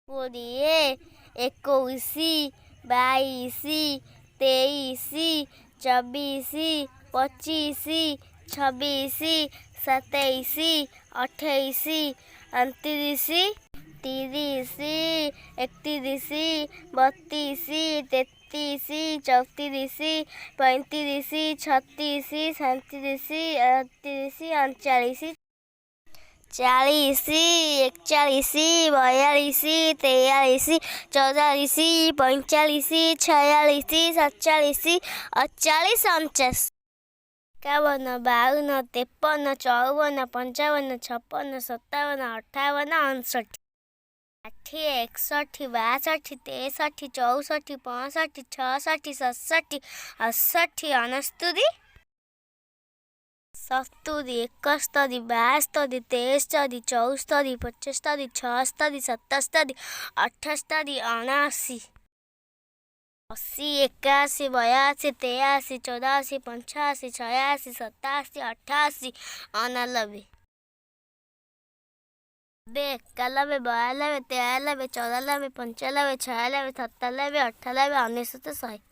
20, 21, 22, 23, 24, 25, 26, 27, 28, 29, 30, 31, 32, 33, 34, 35, 36, 37, 38, 39, 40, 41, 42, 43, 44, 45, 46, 47, 48, 49, 51, 52, 53, 54, 55, 56, 57, 58, 59, 60, 61, 62, 63, 64, 65, 66, 67, 68, 69, 70, 71, 72, 73, 74, 75, 76, 77, 78, 79, 80, 81, 82, 83, 84, 85, 86, 87, 88, 89, 90, 91, 92, 93, 94, 95, 96, 97, 98, 100।